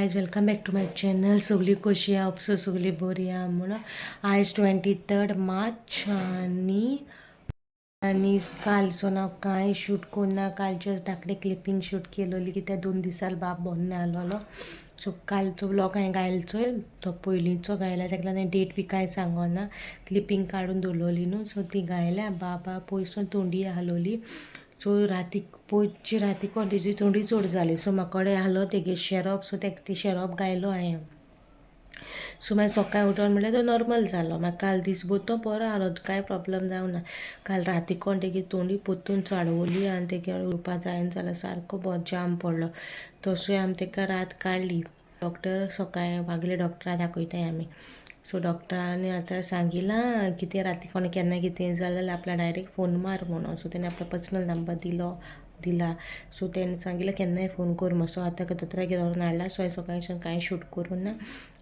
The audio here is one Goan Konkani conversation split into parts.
Guys, welcome back to my channel. सगळी कशी आहा? होप सगळी बरी आहा म्हणून. आयज 23 मार्च आनी आनी कालचो हांव कांय शूट करुना. कालचे धाकटे क्लिपींग शूट केलोली, कित्याक 2 दिसान बाब बरो नाहलोलो. सो कालचो व्लॉग हांवें घायलचोय, तो पयलींचो घायला. ताका लागून डेट बी कांय सांगना. क्लिपींग काडून दवरलोली न्हू, सो ती घायल्या. बाबा पयसून तोंडी आहलोली. सो रातीक, पयचे रातीक तेजी थंडी चड जाली. सो म्हाका कडेन आहलो तेगे शेरोप. सो तेका ती शेरोप घायलो हांवें. सो मागीर सकाळीं उठोन म्हणल्यार तो नॉर्मल जालो. मागीर काल दीसभर तो बरो आहलो, कांय प्रॉब्लम जावना. काल राती कोण तेगी तोंडी परतून चाळवली आनी तेगे उलोवपा जायना जाल्यार सारको बरो जाम पडलो. तशें आमी तेका रात काडली. डॉक्टर सकाळीं वागले, डॉक्टरा दाखयताय आमी. सो डॉक्टरान आतां सांगिलां, कितें राती कोण केन्ना कितें जालें जाल्यार आपल्या डायरेक्ट फोन मार म्हणून. सो तेणें आपलो पर्सनल नंबर दिला. सो तेणें सांगिलां, केन्नाय फोन कर म्हूण. सो आतां दोतोरागेर व्हरून हाडला. सो हांवें सकाळच्यान कांय शूट करूं ना.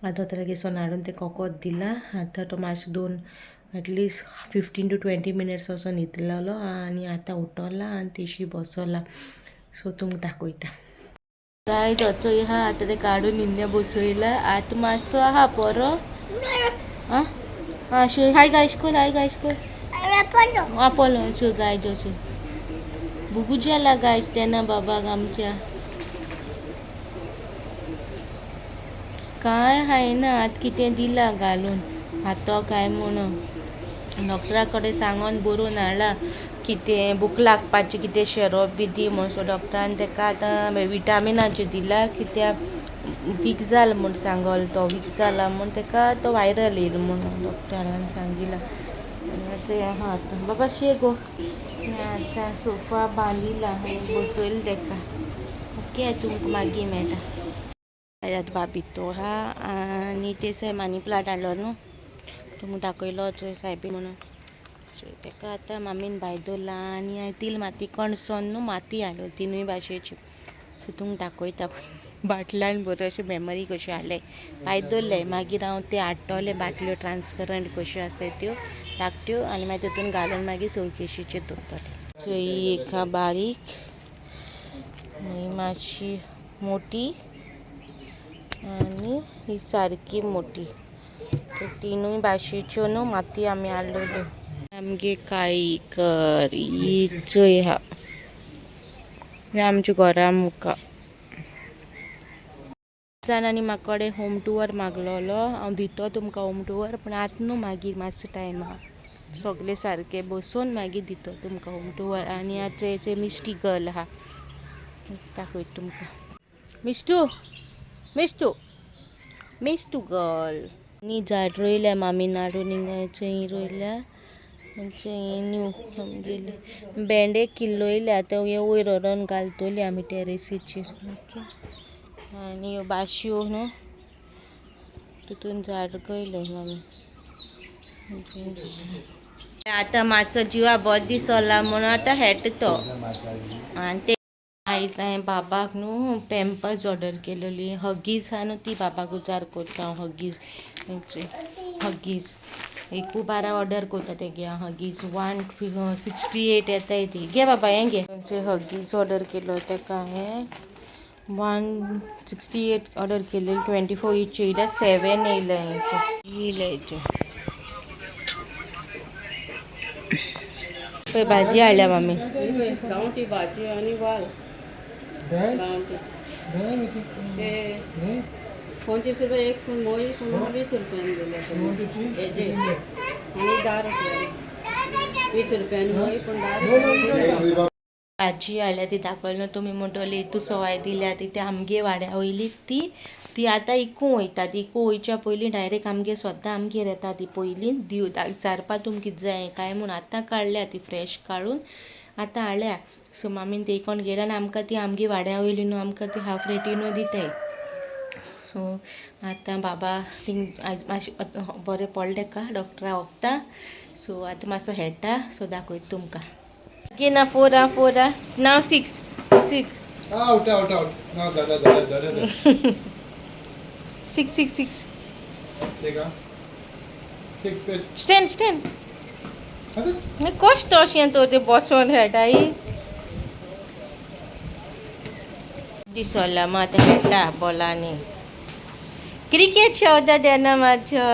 आतां दोतोरागेर सोन हाडून तें वखद दिलां. आतां तो मातसो दोन एटलिस्ट 15 टू 20 मिनट्स असो न्हिदलेलो आनी आतां उठोला आनी तेशी बसोला. सो तुमकां दाखयता. काय चोय आहा, आतां ते काडून न्हिन्ने बसयला. आतां मातसो आहा बरो. आं आं, शो हाय गायस कर, हाय गायस कर. आपोलो. सो गायज, अशें बुगू जाला गायस तेन्ना बाबाक आमच्या काय हायना. आतां कितें दिलां घालून हातो काय म्हणून डॉक्टरा कडेन सांगोन बरोवन हाडला, कितें भूक लागपाचें कितें शेरोप बी दी म्हूण. सो डॉक्टरान तेका आतां विटामिनाच्यो दिला, कित्याक वीक जाला म्हूण सांगल. तो वीक जाला म्हूण तेका तो वायरल येयलो म्हणून डॉक्टरान सांगिलां. आनी आहा आतां बाबा शे गो. आतां सोफा बांदिला आनी बसयला तेका. ओके, तुमकां मागीर मेळटा. आतां बाबीतो आहा आनी ते मनी प्लांट हाडलो न्हू, तुमकां दाखयलो चोय सायबी म्हणून. सो तेका आतां मामीन भायर दवरला. आनी हांवें तील माती कणसोन न्हू माती हाडलो तिनूय भाशेची. सो तुमकां दाखयता, बाटल्यान बऱ्यो अश्यो मेमरी कश्यो हाडले, भायर दवरले. मागीर हांव ते हाडटलें बाटल्यो ट्रान्सपरंट कश्यो आसता त्यो धाकट्यो आनी मागीर तितून घालून मागीर शोकेशीचेर दवरतलें. सो ही एक आहा बारीक, मागीर मातशी मोटी आनी ही सारकी मोटी. तिनूय भाशेच्यो न्हू माती आमी हाडलेल्यो. आमगे काळी कर ही चोय आहा, हे आमच्या घरा मुखार. जाणांनी म्हाका कडेन होम टूर मागलोलो. हांव दितो तुमकां होम टूर, पूण आतां न्हू, मागीर मातसो टायम आहा. सगळे सारके बसून मागीर दितो तुमकां होम टूर. आनी आतां हेचे मिस्टी गर्ल आहा, दाखयता तुमकां. मिस्टू, मिस्टू, मिस्टू गर्ल. नी झाड रोयल्या मामीन हाडून. हिंगा चोय रोयल्या न्यू आमगेले. भेंडे किल्लयल्या, आतां हे वयर व्हरोन घालतली आमी टेरेसीचेर. ओके, आनी ह्यो बाशयो न्हू, तितून झाड रोयले मामी. आतां मातसो जिवा बरो दिसला म्हणून आतां खेळटा तो. आनी ते आयज हांवें बाबाक न्हू पॅम्पर्स ऑर्डर केलेली. हगीज आहा न्हू, ती बाबाक उजार करता हांव. हगीज, हगीज एकू बारा ऑर्डर करता तेगे. हगीज 168 येताय ती. घे बाबा, हें घे. हगीज ऑर्डर केलो तेका हांवें, 168 ऑर्डर केलेली. 24 इंच येयल्या, 7 येयल्या. येयल्या. पळय, भाजी हाडल्या मामी. गांवठी भाजी आनी वाल गांवठी. ते 25 रुपया एक, पूण मोळी पूण 20 रुपयान दिल्या हेजे आनी 10 रुपया. 20 रुपयान मोळी, पूण 10 रुपया दिल्या. भाजी हाडल्या ती दाखयली न्हू. तुमी म्हणटली तूं सवाय दिल्या ती. आमगे वाड्या वयली ती. ती आतां इकूं वयता. ती इकूं वयच्या पयलीं डायरेक्ट आमगेर सद्दां आमगेर येता ती. पयलीं दिव विचारपा तुमकां कितें जाय काय म्हूण. आतां काडल्या ती, फ्रेश काडून आतां हाडल्या. सो मामीन ती इकोन घेयल्या आनी आमकां ती आमगे वाड्या वयली न्हू, आमकां ती हाफ रेटीनूय दिताय. सो आतां बाबा थिंग आयज मातशें बरें पडलें तेका डॉक्टरा वखदां. सो आतां मातसो खेळटा. सो दाखयता तुमकां. ओके ना, फोर आ, फोर आ, now six, six. Out, out, out. ना, दादा, दादा, दादा. Six, six, six. ठीक आहे, ठीक पे. Stand, stand. आता. कश्ट अशें तर ते बसोन खेळटाय. दिसला मग आतां खेळटा बॉलांनी. क्रिकेट शेवता तेन्ना मातसो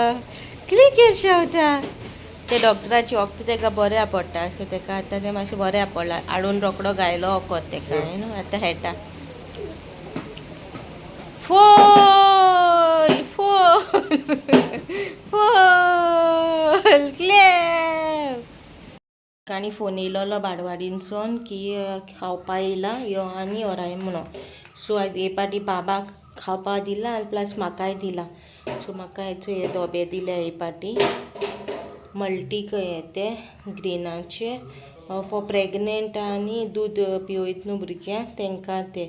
क्रिकेट शेवता. ते डॉक्टराची वखद तेका बऱ्या पडटा, सो तेका आतां तें मातशें बऱ्या पडलां. हाडून रोकडो घायलो वखद तेका न्हू, आतां खेळटा. फोल फोल फोल क्लॅप. आनी फोन येयलोलो बाडवाडीनसून की खावपा येयला यो आनी व्हराय म्हणून. सो आयज हे पाटी बाबाक खावपा दिला आनी प्लस म्हाकाय दिला. सो म्हाका हेचे हे डोबे दिले हे पाटी, मल्टी हे ते ग्रेनाचे फॉर प्रेगनेंट आनी दूद पिवयत न्हू भुरग्यांक तेंकां ते.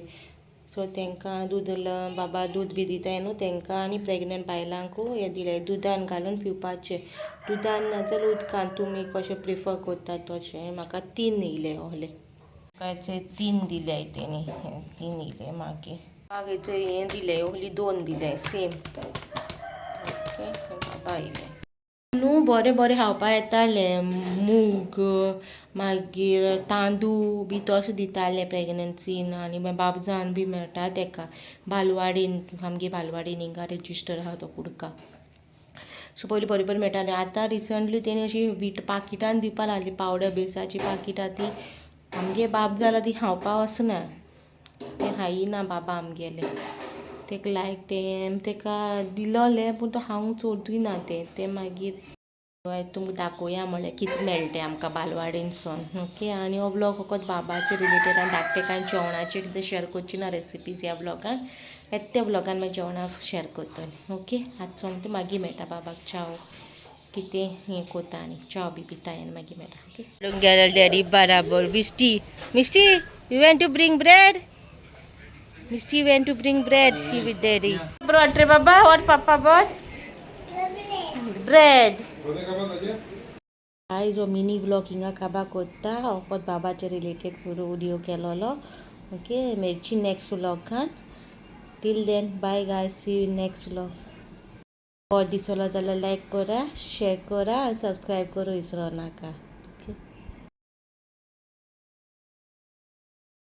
सो तेंकां दूद, बाबा दूद बी दिताय न्हू तेंकां आनी प्रेगनेंट बायलांकूय हे दिले. दुदान घालून पिवपाचें, दुदान नाजाल्यार उदकान, तुमी कशें प्रिफर करता तशें. म्हाका तीन येयले ओहले, म्हाका तीन दिले तेणी, तीन येयले. मागीर मागीर हें दिले, ओहली दोन दिले सेम. ओके, बाबा येयले न्हू, बरें बरें खावपा येतालें. मूग मागीर तांदूळ बी तशें दिताले प्रेगनन्सीन. आनी मागीर बाबजान बी मेळटा तेका बालवाडीन, आमगे बालवाडीन हिंगा रेजिस्टर आहा तो कुडका. सो पयलीं बरें बरें मेळटालें. आतां रिसंटली तेणी अशी वीट पाकिटान दिवपा लागली, पावडर बेसाची पाकिटां. ती आमगे बाब जाला ती खावपा वचना, तें खायना बाबा आमगेले. तेका लायक तें तेका दिलोलें, पूण तो खावंक सोदिना तें. तें मागीर तुमकां दाखोवया म्हणल्यार कितें मेळटा आमकां बालवाडीनसून. ओके, आनी हो व्लॉग फकत बाबाचे रिलेटेड आनी धाकटे कांय जेवणाचे कितें शेअर करची ना रेसिपीज ह्या व्लॉगान. येता त्या व्लॉगान मागीर जेवणां शेअर करतलें. ओके, आतां सोमतें मागीर मेळटा. बाबाक चाव कितें हें कोता आनी चाव बी पिता आनी मागीर मेळटा. ओके, गेले डॅडी बराबर. मिस्टी, मिस्टी, you went to bring bread? Misty went to bring bread, she with daddy. Brought रे बाबा, what papa bought? Bread. आयज हो मिनी व्लॉग हिंगा काबा कोत्ता, फकत बाबाचे रिलेटेड व्हिडिओ केलोलो. ओके, मेळची next व्लॉगान. Till then, bye guys, see you next vlog. हो दिसलो जाल्यार लायक करा, शेअर करा आनी सबस्क्रायब करूं विसरो नाका.